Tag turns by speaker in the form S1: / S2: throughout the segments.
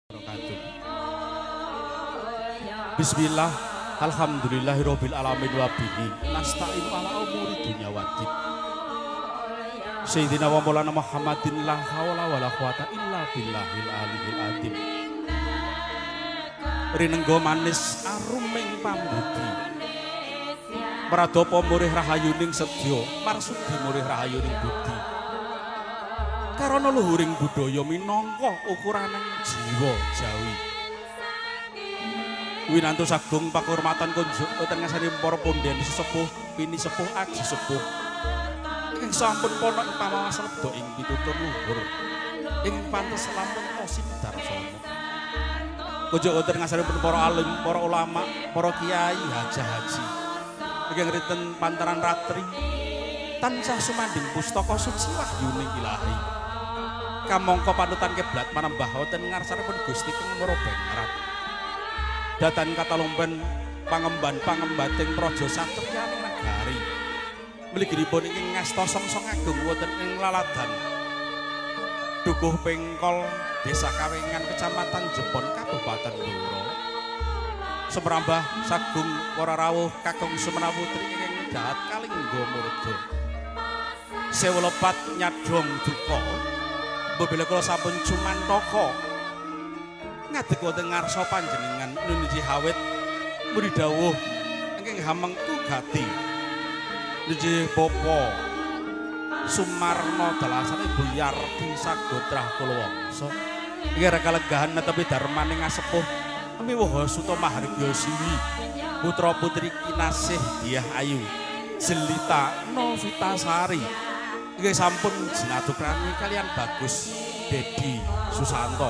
S1: Wabarakatuh. Bismillah, alhamdulillahirabbil alamin wa bihi nasta'inu ala umuri dunya waddin. Sayyidina wa Maulana Muhammadin la haula wala quwata illa billahil aliyil azim. Rinenggo manis aruming pambudi. Pradapa murih rahayuning sedya, marsudi murih rahayuning budi. Karana luhuring budaya minangka ukuraning jiwa Jawi. Winantu sagung pakurmatan kunjuk wonten ngasani para punden sesepuh, pini sepuh, aji sepuh. Ingkang sampun pana ing pamawas lebda ing pitutur luhur. Ing pantes lampun tosin darsana. Kunjuk wonten ngasanipun para alim, para ulama, para kiai, haji-haji. Ingkang rinten pantaran ratri tansah sumandhing pustaka suci wahyuning ilahi. Kamangka panutan kiblat manembah wonten ngarsanipun Gusti Kang Mara Bengrat. Datan katalompen pangemban pangembating praja satriyaning negari. Mliginipun ingkang ngasta songsong agung wonten ing laladan Dukuh Pengkol, Desa Kawengan, Kecamatan Jepon, Kabupaten Blora. Sumrambah sagung para rawuh kakung sumena putri ingkang dahat kalingga murda. Sewu lepat nyadhong duka. Mbok kula sampun cumantaka ngadeg wonten ngarsa panjenengan nunji hawit muri dawuh ingkang hamengku gati. Nunji Bapa Sumarno dalasan Ibu Yarti Sagotrah Kulawangsa. Iki rekalegahan netepi darmaning asepuh miwuh suta mahargya siwi putra putri kinasih Diah Ayu Jelita Novitasari. Nggih sampun jinadukrani kalian Bagus Dedi Susanto.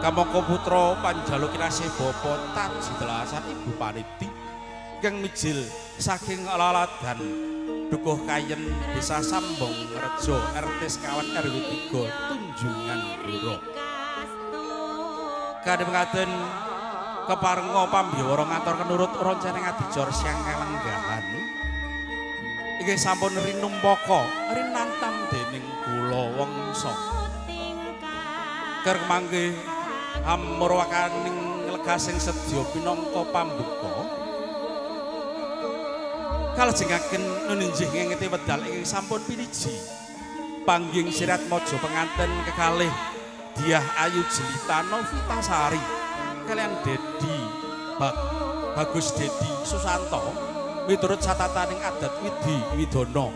S1: Kamangka putra panjaluk kinasih Bapa Taji Delasan Ibu Paniti ingkang mijil saking laladan Dukuh Kayen Desa Sambong Rejo RT sekawan RW 3 Tunjungan Blora. Kadhe mengaten keparenga pambiyawara ngatur nurut roncene adicara siang kalenggahan. Inggih sampun rinumpaka rinantam dening kula wangsa. Ker mangke amurwakaning legasing sedya pinangka pambuka. Kalajengaken nuninjih ngengeti wedal ingkang sampun piniji. Pangging sirat maja penganten kekalih Diah Ayu Jelita Novitasari kalian Dedi Bagus Dedi Susanto miturut catataning adat Widi Widana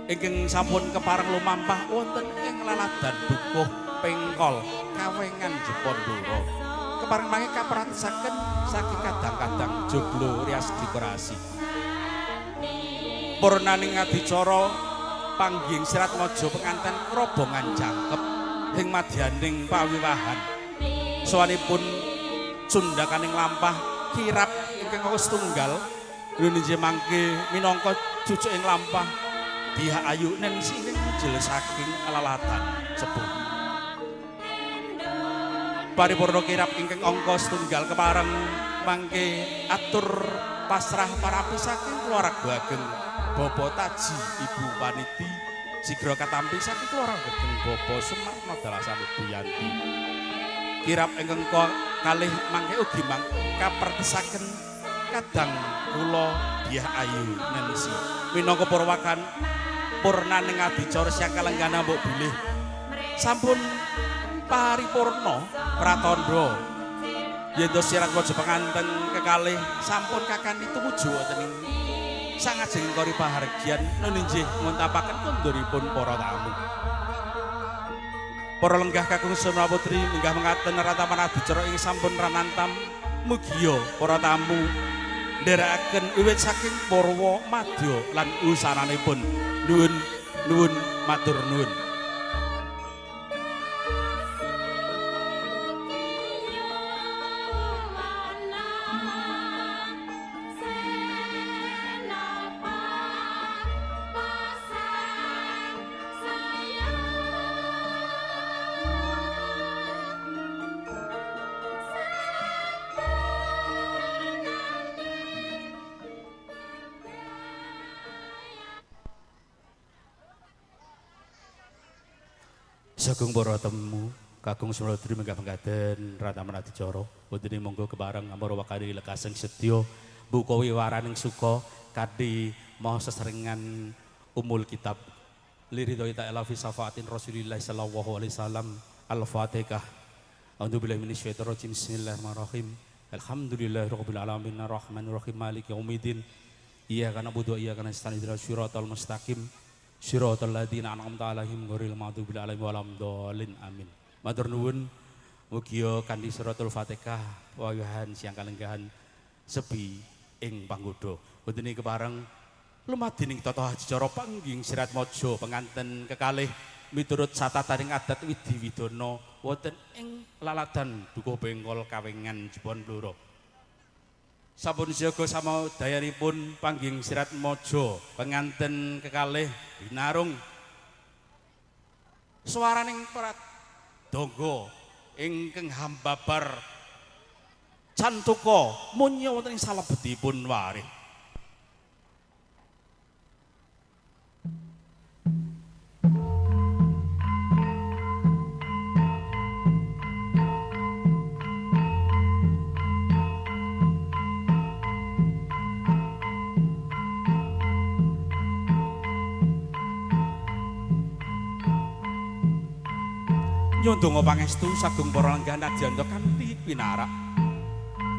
S1: ingkang sampun kepareng lumampah wonten ing laladan Dukuh Pengkol Kawengan Jepon Blora. Kepareng mangke kapratisaken saking kadang-kadang joglo rias dekorasi. Purnaning adicara pangging sirat maja penganten krobongan jangkep ing madyaning pawiwahan. Sowanipun cundhakaning lampah kirap ingkang setunggal nunji mangke minangka cucuk ing lampah Diah Ayu Nensi ingkang mijil saking lalatan sepuh. Paripurna kirap ingkang angka setunggal kepareng mangke atur pasrah parapi saking keluarga ageng Bapa Taji Ibu Paniti sigra katampi saking keluarga ageng Bapa Sumarno dalasan Ibu Yanti. Kirap ingkang kalih mangke ugi kapertesaken kadang kula Diah Ayu Nensi minangka purwakan purnaning adicara siang kalenggana mbok bilih sampun paripurna pratandha yen to sirat waja penganten kekalih sampun kakani tumuju wonten ing sangajeng kori pahargyan nuninjih nguntapaken konduripun para tamu. Para lenggah kakung semua putri minggah mengaten ratapan adicara ing sampun ranantam mugia para tamu nderekaken wiwit saking purwa madya lan usananipun. Nuwun nuwun matur nuwun. Sagung para temu Kakung Sumrodri menggah mengkaten Rataman Adicara. Wonten monggo kepareng amara wakari lekasing sedya buka wiwaraning suka kadhi maha seseringan umul kitab. Liridhoi ta'ala fi syafaatin Rasulillah sallallahu alaihi wasallam. Al-Fatihah. A'udzu billahi minasyaitonir rajim. Bismillahirrahmanirrahim. Alhamdulillahirabbil alamin arrahmanirrahim maliki yaumiddin. Iyyaka na'budu wa iyyaka nasta'in ihdinas siratal mustaqim. Siratal ladzina an'amta 'alaihim ghairil maghdubi 'alaihim waladdallin. Amin. Matur nuwun mugia kanthi suratul Fatihah wayuhan siang kalenggahan sepi ing panggoda. Wonten ing kepareng lumadining tata adicara panggih Siratmaja penganten kekalih miturut catataning adat Widi Widana wonten ing laladan Dukuh Bengkol Kawengan Jepon Blora. Sampun siaga samaudayanipun panggih Siratmaja penganten kekalih binarung swaraning pradangga ingkang hambabar cantuka munya wonten ing salebetipun warih. Nyundonga pangestu sagung para lenggah nadyanta kanthi pinarak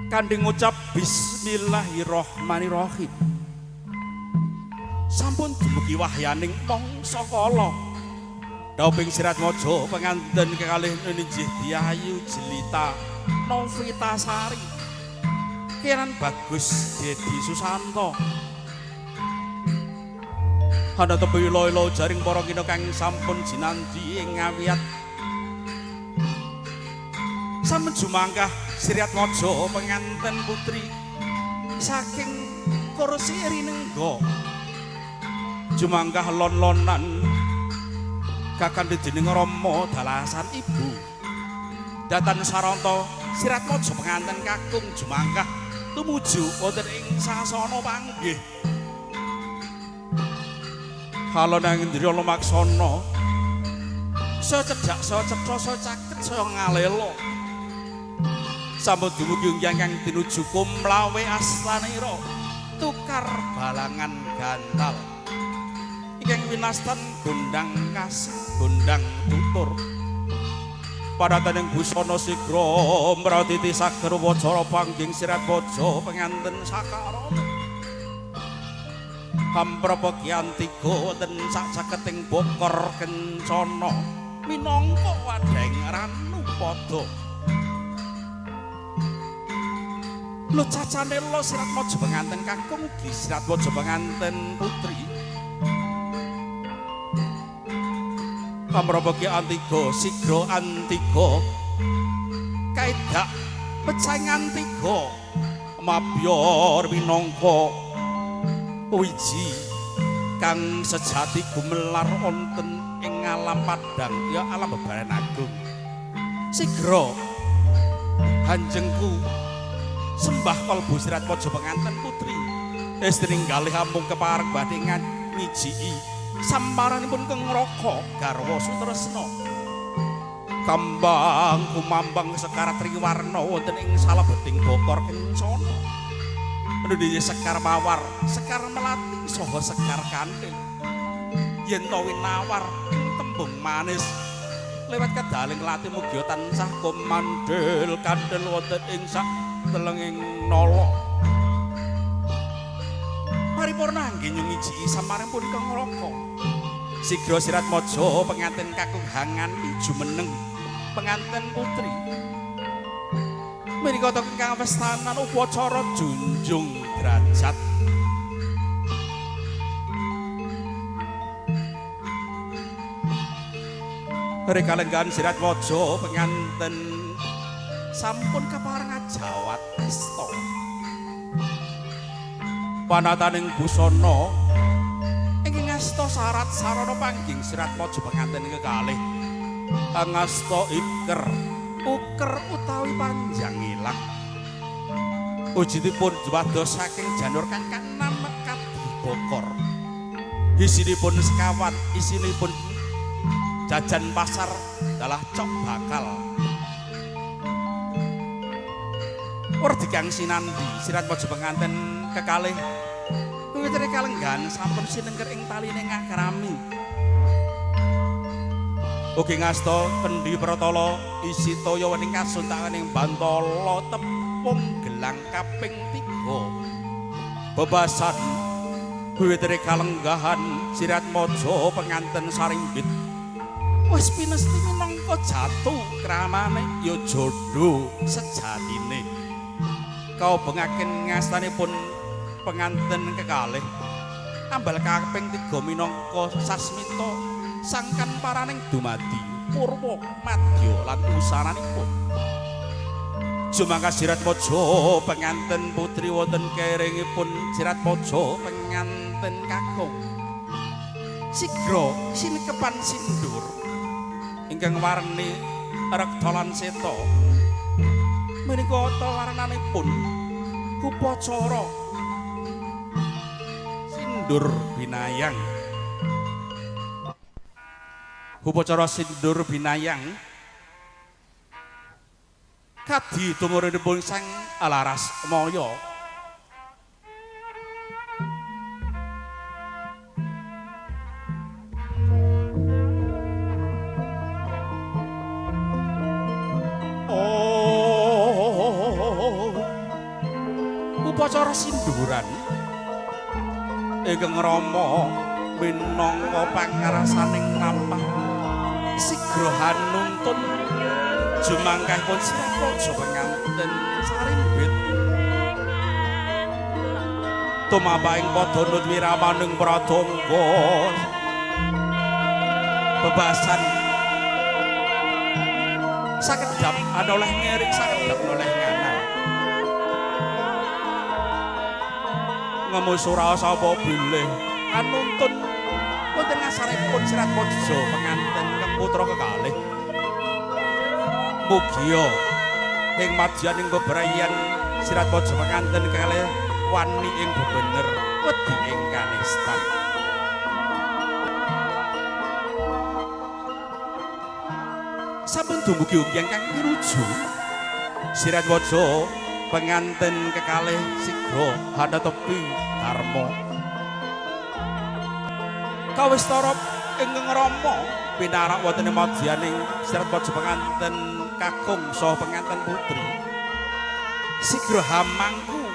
S1: kanthi ngucap bismillahirrahmanirrahim. Sampun dumugi wahyaning mangsa kala. Dhauping Siratmaja penganten kekalih ninjih Diayu Jelita Novitasari Kiran Bagus Dedi Susanto. Ana tembe ilo-ilo jaring para kina kang sampun jinandhi ing ngawiyat. Sampun jumangkah Siratmaja penganten putri saking kursi rinengga. Jumangkah lon-lonan kakandhe dening Rama dalasan ibu. Datan saranta Siratmaja penganten kakung jumangkah tumuju wonten ing sasana panggih. Kalon indriya lumaksana saya cedhak, saya cetha, saya caket, saya ngalela. Sampun dumugi ingkang tinuju kumlawe aslanira tukar balangan gantal ingkang winastan gondang kasih gondang tutur. Padataning busana sigra mratiti sager wacara panggih Siratmaja penganten sakarana. Hamprapa kiantiga wonten sak caketing bokor kencana minangka wadhahing ranupada. Lho cacane lo Siratmaja penganten kakung ugi Siratmaja penganten putri. Kamrapa ki antiga sigra antiga kaedak pecahing antiga mabyor minangka wiji kang sejati gumelar wonten ing alam padang ya alam bebaran agung. Sigra hanjengku sembah kalbu Siratmaja penganten putri estri galih amung kepareng badhe ngijiki samparanipun keng neraka garwa sutresna. Kambang kumambang sekar triwarna wonten ing salebeting bokor kencana. Nundhi sekar mawar, sekar melati saha sekar kanthil. Yen to winawar ing tembung manis lewat kedaling lati mugia tansah kumandhil kandhel wonten ing sak telenging nala. Paripurna anggen ngijiki samaripun kang neraka. Sigra Siratmaja penganten kakung hangan jumeneng penganten putri. Mriko to ingkang westanan upacara junjung derajat. Rekalenggahan Siratmaja penganten sampun kepareng ajawat asta. Panataning busana ingkang asta syarat sarana panggih Siratmaja penganten kekalih. Angasta iker uker utawi panjang ilang. Ujitipun dumados saking janur kang kanam kadhi bokor. Isinipun sekawan, isinipun Jajan pasar dalah cok bakal. Werdi kang sinandi Siratmaja penganten kekalih wiwitane kalenggahan sampun sinengker ing taline ngakrami. Ugi ngasta kendi pratala isi toya wening kasuntaking bantala tepung gelang kaping 3. Bebasan wiwitane kalenggahan Siratmaja penganten sarimbit wis pinesti minangka jatuh kramane ya jodho sejatine. Kaubengaken ngastanipun penganten kekalih ambal kaping 3 minangka sasmita sangkan paraning dumadi purwa madya lan usananipun. Jumangka Siratmaja penganten putri wonten keringipun Siratmaja penganten kakung sigra sinekepan sindur ingkang warni rekta lan seta menika ta warnanipun upacara sindur binayang. Upacara sindur binayang kadi tumurunipun Sang Laras Maya. Oh, upacara sinduran ingkang rama minangka pangarasaning lampah sigra nuntun jumangkahipun Siratmaja penganten sarimbit tumapahing padha nut wiramaning pradangga bebasan sakedhap anoleh ngiring sakedhap noleh nganan ngemu suraos apa bilih anuntun wonten ngasaripun Siratmaja penganten keputra kekalih. Mugia ing madyaning bebrayan Siratmaja penganten kekalih wani ing bebener wedi ing kanistan. Sampun dumugi ugi ingkang pinuju Siratmaja penganten kekalih sigra hanatepi dharma. Kawistara ingkang rama pinarak wonten madyaning Siratmaja penganten kakung saha penganten putri sigra hamangku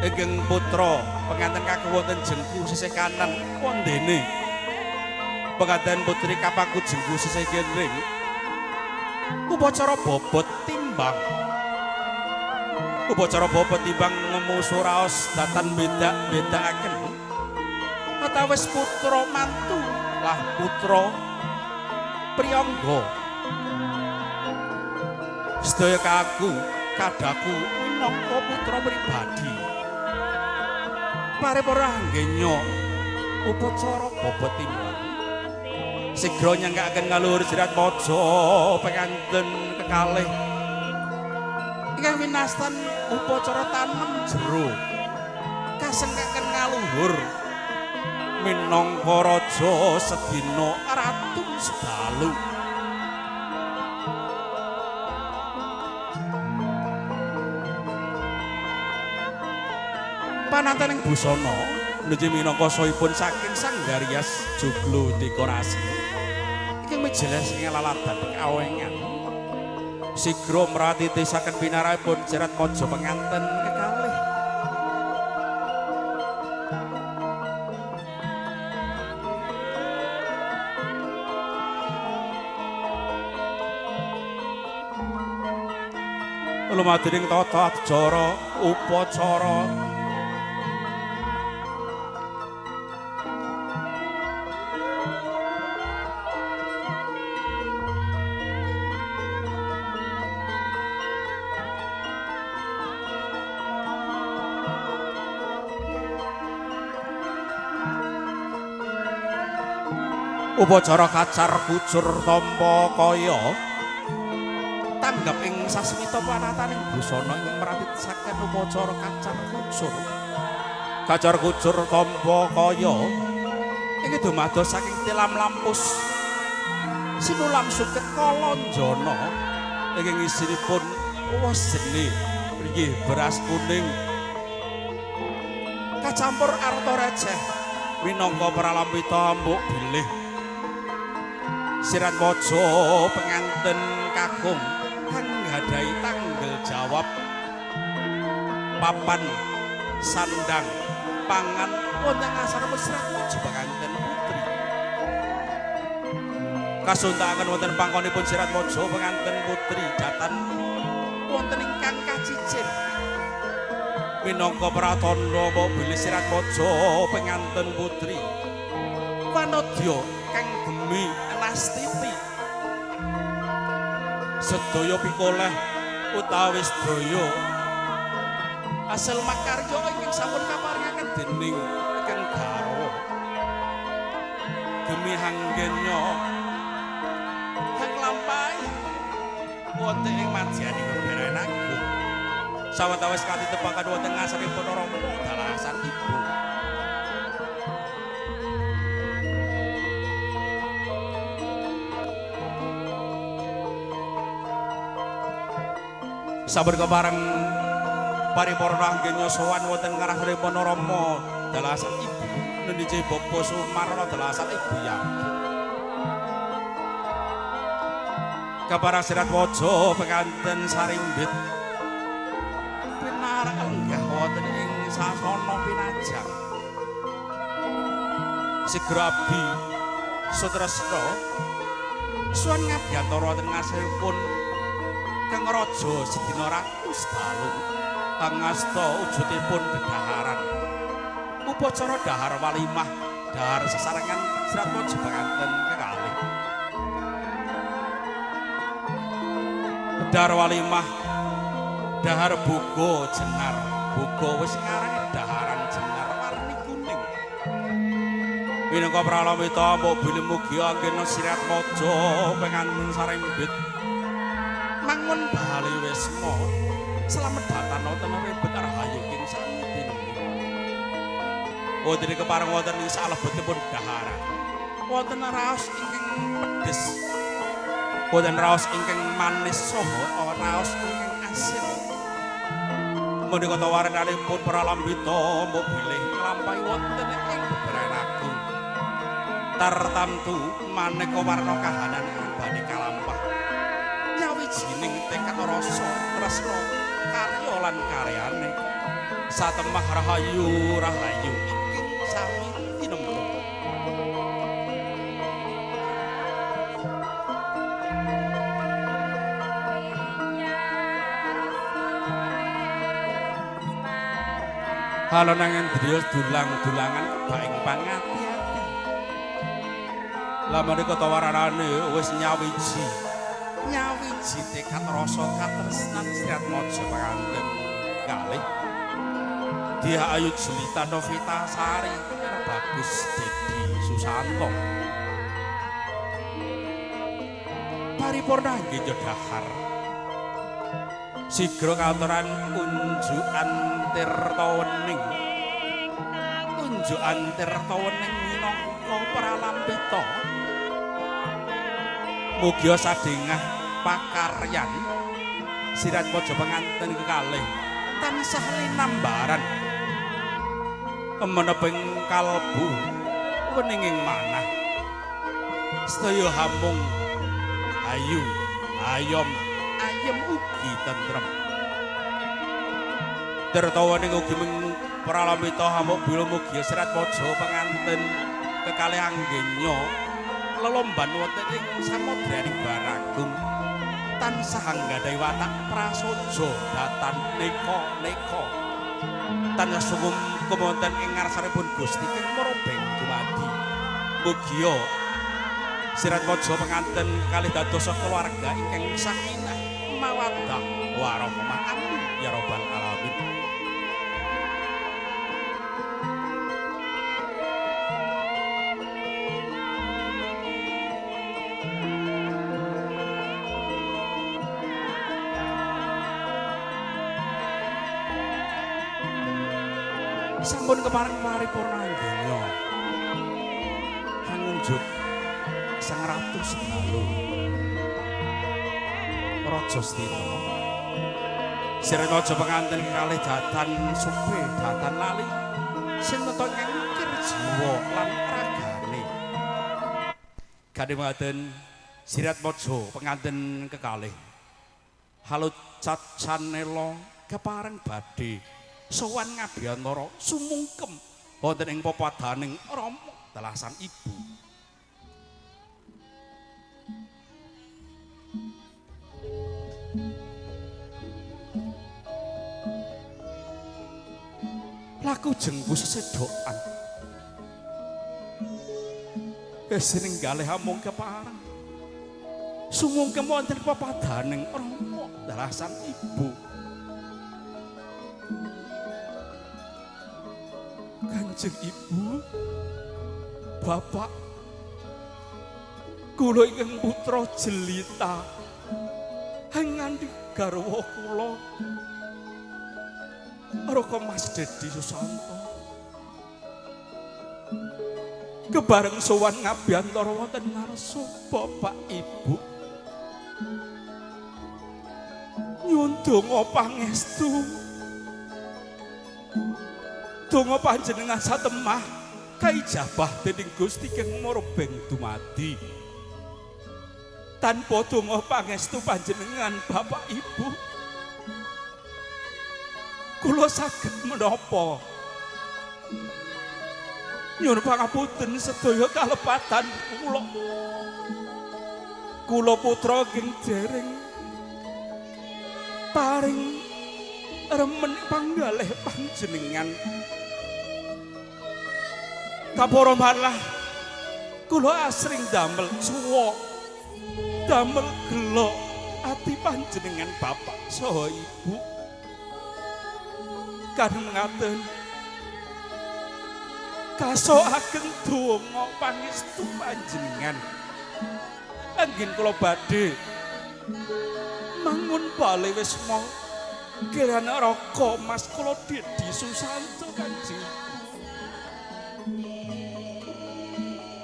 S1: ingkang putra penganten kakung wonten jengku sisih kanan wondene penganten putri kapangku jengku sisih kiri. Upacara bobot timbang. Upacara bobot timbang ngemu suraos datan beda-bedaaken atawis putra mantu lah putra priyangga. Sedaya kaku kadaku minangka putra pribadi. Paripurna anggenya upacara bobot timbang sigra nyangkaken ngaluhur Siratmaja penganten kekalih ingkang winastan upacara tanem jero kasengkaken ngaluhur minangka raja sedina ratu sedalu. Panataning busana nuju minangka saipun saking Sanggar Rias Joglo Dekorasi iki mijeles ing laladan kawengan sigra mratiti saken pinarahipun Siratmaja penganten kekalih. Lumadiring tata acara upacara upacara kacar kucur tampa kaya tanggap ing sasmita panataning busana ing mratitsaken upacara kacar kucur. Kacar kucur tampa kaya iki dumados saking tilam lampus Sinulam suket kalonjana ingkang isinipun wesene inggih beras kuning kacampur arta receh minangka pralampita mbok bilih Sirat Waja penganten kakung kang nggadahi tanggel jawab papan sandang pangan wonten ngasaripun Sirat Waja penganten putri. Kasuntakaken wonten pangkonipun Sirat Waja penganten putri datan wonten ingkang kacicir minangka pratandha mbok bilih Sirat Waja penganten putri wanadya kang gemi nastiti sedaya pikoleh utawi sedaya asil makarya ingkang sampun kaparingaken dening ingkang garwa gemi hanggenya hang lampahi wonten ing madyaning beberan agung sawetawis katitepaken wonten ngasaripun Rama dalasan ibu. Sampun kepareng paripurna anggenya sowan wonten ngarsanipun Rama dalasan ibu nundhije Bapak Sumarna dalasan ibu ya. Kaparang Sirat Waja penganten sarimbit pinarak lenggah wonten ing sasana pinajang. Sigra abdi sutresna suwan ngabiyantara wonten ngasihipun Kang Raja Sedina Ratu Sedalu kang ngasta wujudipun dedaharan. Upacara dahar walimah dahar sesarengan Sirat Waja penganten kekalih. Dahar walimah dahar buga jenar, buga wis ngarani daharan jenar warni kuning. Minangka pralamita mbok bilih mugi anggena Sirat Waja penganten sarimbit mangun bali wisma slamet datan wonten rebet rahayu ing sami tinemu. Wonten kepareng wonten ing salebetipun daharan wonten raos ingkang pedes, wonten raos ingkang manis saha raos ingkang asin. Menika tawaranipun pralambita mbok bilih nglampahi wonten ing beberan agung tartamtu maneka warna kahanan ing badhe kalampah nyawijining tekad rasa tresna karya lan karyane satemah rahayu rahayu ingkang sami tinemu. Halonangan drios dulang-dulangan kebaing pangati-ati. Lah menika tawaranane wis nyawiji. Nyawiji tekad rasa katresnan Sirat Waja penganten kalih. Dia Ayu Jelita Novita Sari Bagus Dedi Susanto. Paripurna nggih dahar. Sigra katuran unjukan tirta wening. Unjukan tirta wening minangka pralampita. Mugia sadengah pakaryan Sirat Waja penganten kekalih tansah linambaran meneping kalbu weninging manah. Sedaya hamung ayu ayom ayem ugi tentrem. Tirta wening ugi ming pralamita hamuk bila mugi Sirat Waja penganten kekalih anggenya lelomban wonten ing samudraning Baragung tansah anggadhahi watak prasaja datan neka-neka tansah sumum wonten ing ngarsanipun Gusti kang marabeng dumadi. Mugia Sirat Waja penganten kalih dados keluarga ingkang sakinah mawaddah warahmah amin ya rabbal alamin. Sampun kepareng paripurna anggenya hangunjuk Sang Ratu Sedalu. Raja Stina. Sirna aja penganten kekalih datan supe datan lali sing nata ngangkir jiwa lan ragane. Gandhe mengaten Sirat Mojo penganten kekalih. Halo cacanela kepareng badhe sowan ngabiyantara sumungkem wonten ing papadaning Rama telasan ibu. Laku jengku sesedokan. Sining galih amung kepareng. Sumungkem wonten papadaning Rama telasan ibu. Kanjeng Ibu, Bapak, kula ingkang putra jelita, nganti garwa kula Raka Mas Dedi Susanto kebareng sowan ngabiyantara wonten ngarsa Bapak Ibu. Nyuwun donga pangestu, donga panjenengan satemah kaijabah dening Gusti kang Marbeng dumadi. Tanpa donga pangestu panjenengan Bapak Ibu, kula saged menapa? Nyuwun pangapunten sedaya kalepatan kula. Kula putra ingkang dereng paring remen panggalih panjenengan. Kapara malah kula asring damel cuwa, damel gelo ati panjenengan Bapak saha Ibu. Kaneng ngaten kaso ageng donga pangestu panjenengan. Anggen kula badhe mangun bale wisma kirana raka Mas kula Dedi Susanto Kanjeng.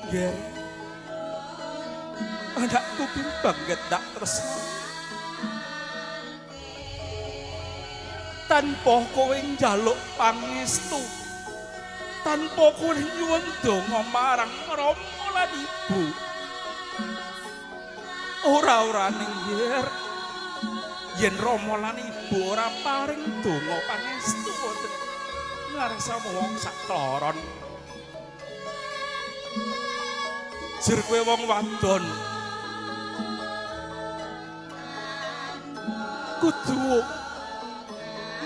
S1: Ger, anakku ki banget tak tresno. Tanpa kowe njaluk pangestu, tanpa kowe nyuwun donga marang Rama lan Ibu, ora-orane yer yen Rama lan Ibu ora paring donga pangestu wonten ngarsa wong sakloron. Jer kowe wong wadon kudu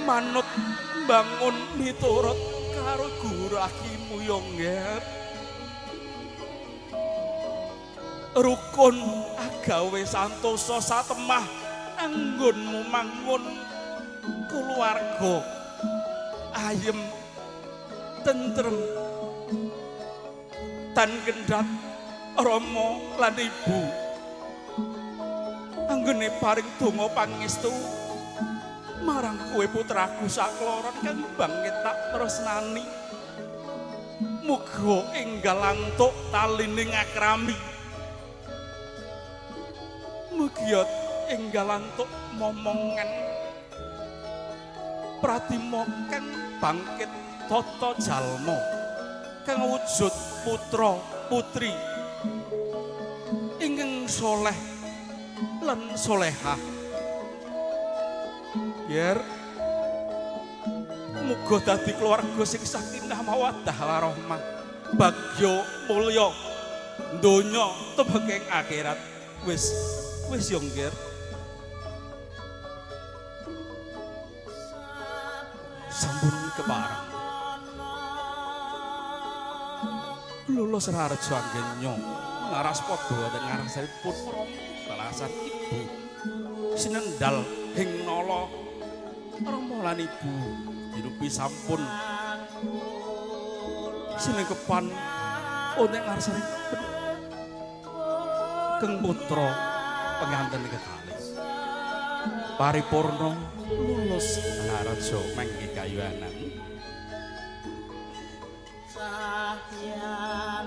S1: manut bangun miturut karo guru akimu yo nger. Rukun agawe santosa satemah anggonmu mangun kulawarga ayem tentrem tan kendhat Rama lan Ibu. Anggone paring donga pangestu marang kowe putraku sakloron kang bangkit tak tresnani. Muga enggal antuk talining akrami. Mugia enggal antuk momongan pratima kang bangkit tata jalma kang wujud putra putri ingkang soleh lan solehah. Yer, muga dadi keluarga sing sakinah mawaddah warahmah, bagya mulya donya tumengking akhirat. Wis wis yo nggir. Sampun kepareng. Lulus raharja anggenya ngaras padha wonten ngarsanipun Rama balasan Ibu. Sinendal ing nala Rama lan Ibu dinupi sampun sinengkepan wonten ngarsanipun Keng putra penganten kekalih. Paripurna lulus raharja mangke kayuwanan.
S2: Cahyane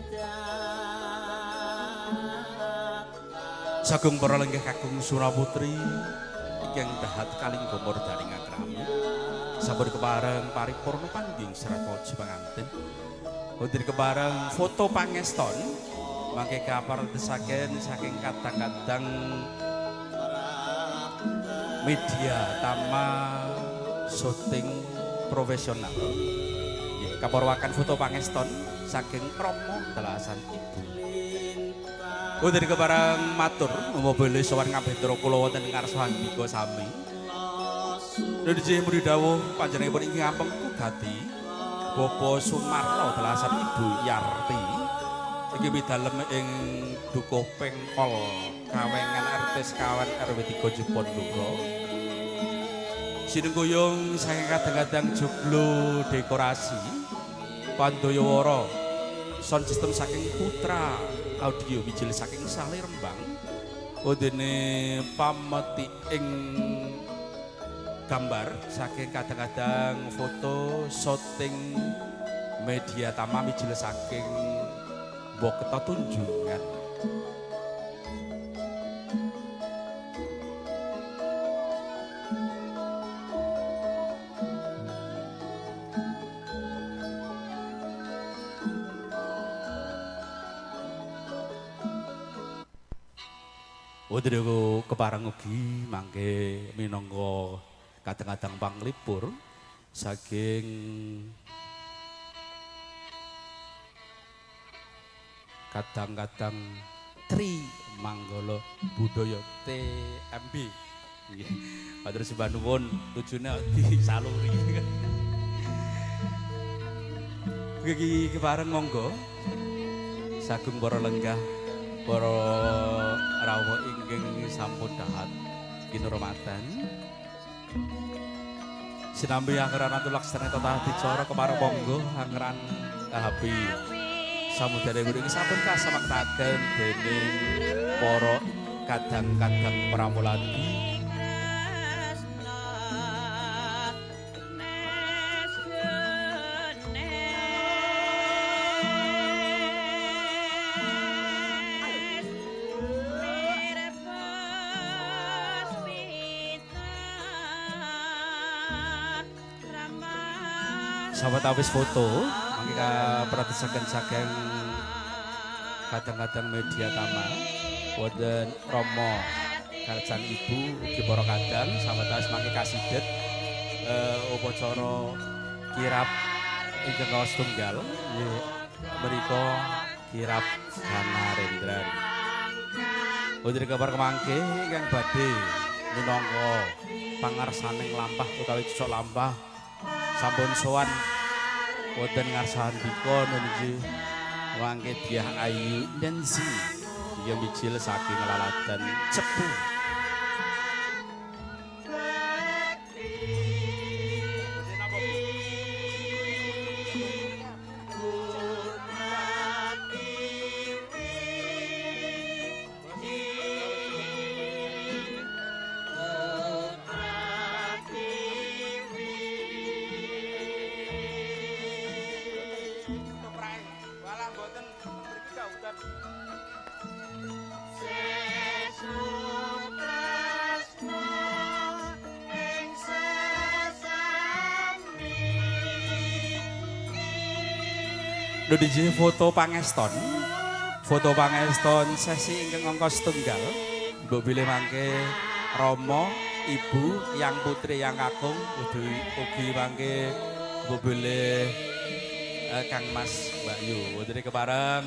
S2: dan
S1: Sagung para lenggah kakung Suraputri ingkang dahat kalingga murdaning akrami. Sampun kepareng paripurna panggih serat waji panganten. Wonten kepareng foto pangeston mangke kapartesaken saking kadang-kadang media tama syuting profesional. Nggih, kaparwakan foto pangeston saking Romo telasan Ibu. Wonten kepareng matur mobil sowan ngabendra kula wonten ngarsa handika sami. Niki muni dawuh panjenenganipun ingkang ngampengku gati Bapak Sumarno telasan Ibu Yarti. Iki midalem ing Dukuh Pengkol Kawengan RT sekawan RW 3 Jepondoro. Sinengguyung saking kadang-kadang joglo dekorasi Pandayawara sound system saking Putra Audio mijil saking Sale Rembang. Wondene pameti ing gambar saking kadang-kadang foto syuting media tama mijil saking Boketa Tunjungan. Wonten kepareng ugi mangke minangka kadang-kadang panglipur saking kadang-kadang Tri Manggala Budaya TMB. Nggih. Matur sembah nuwun tujune disaluri. Iki kepareng monggo sagung para lenggah para rawuh ingkang sampun dahat kinurmatan. Sinambi anggeran atulaksana tata adicara kepareng monggo anggeran kahapi samudera ing sampun kasamaktaken dening para kadang-kadang pramuladi. Sawetawis foto mangke kapratisaken saking kadang-kadang media tama wonten Romo kalesan Ibu ugi para kadang sawetawis mangke kasidet upacara kirap ingkang kaos tunggal nggih mriku kirap Ganarendran. Wonten kabar kemangke ingkang badhe minangka pangarsaning lampah utawi cocok lampah sampun sowan wonten ngarsa handika nuju mangke Dyah Ayu Nancy ya mijil saking Laladan Cepu. Lho foto pangeston. Foto pangeston sesi ingkang angka setunggal. Mbok bilih mangke Romo, Ibu, yang putri, yang kakung ugi mangke mbok bilih Kang Mas Mbak Yu. Wonten kepareng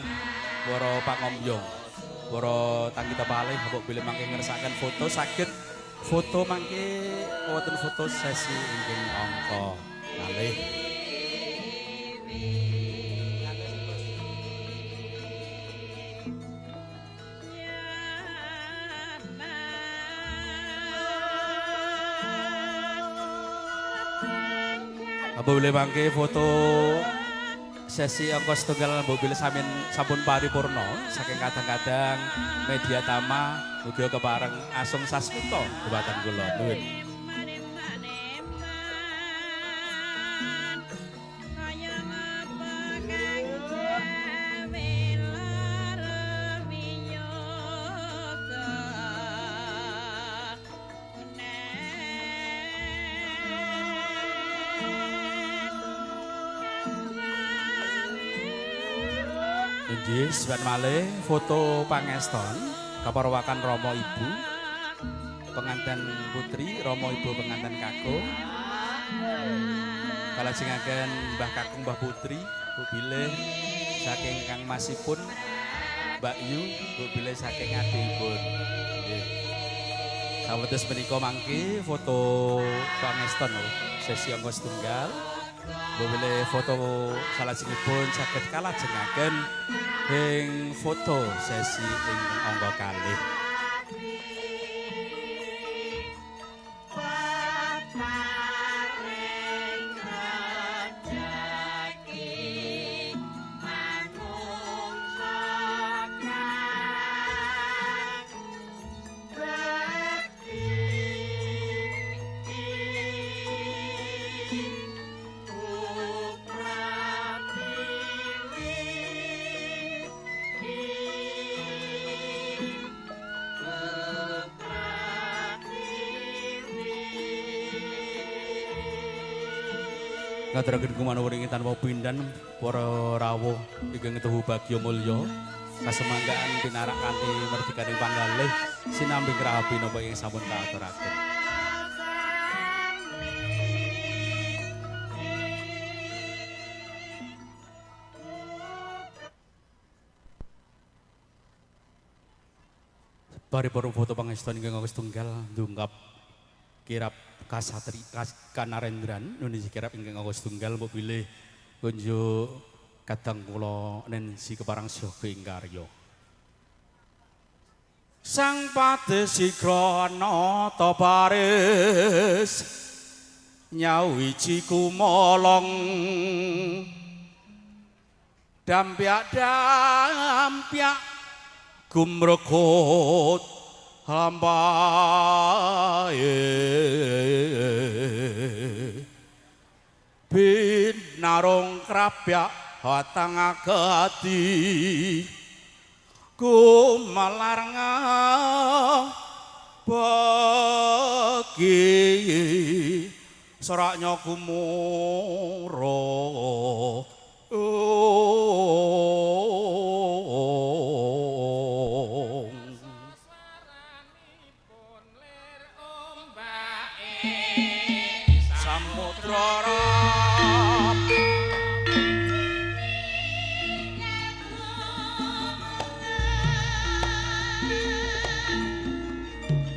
S1: para pangombyong, para tanggi tepalih mbok bilih mangke ngersakaken foto saged foto mangke wonten foto sesi ingkang angka kalih. Boleh mangke foto sesi angka setunggal mobil samin sampun paripurna saking kadang-kadang media tama ugi kepareng Asung Sasmito dhumateng kula nuwun. Nggih, suwen malih foto pangeston kaparwakan Rama Ibu penganten putri, Rama Ibu penganten kakung. Kalajengaken Mbah Kakung Mbah Putri, Bu Bilih saking Kang Masipun, Mbak Yu, Bu Bilih saking adhipun. Nggih. Sawetawis menika mangke foto pangeston sesi angka setunggal. Bu Bilih foto salajengipun saged kalajengaken ing foto sesi ingkang angka kalih. Ngaturaken kumanuwun ing tanpa pindan para rawuh ingkang tuhu bagya mulya kasemanggaan pinarak kanthi merdikaning panggalih sinambi ngrahabi napa ing sampun kaaturaken. Paripurna foto pangeston ingkang setunggal ndungkap kirap kasatri kanarendran nunisi kirap ingkang angka setunggal mbok bilih kunjuk kadang kula Nensi keparang saga ing karya. Sang Padesigra nata baris nyawiji kumolong dampyak dampyak gumregut hampae binarung krapyak hatang agati gumelar bagi seraknya gumuro.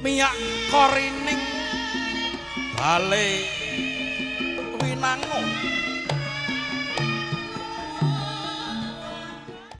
S1: Miyak korining bale winangun.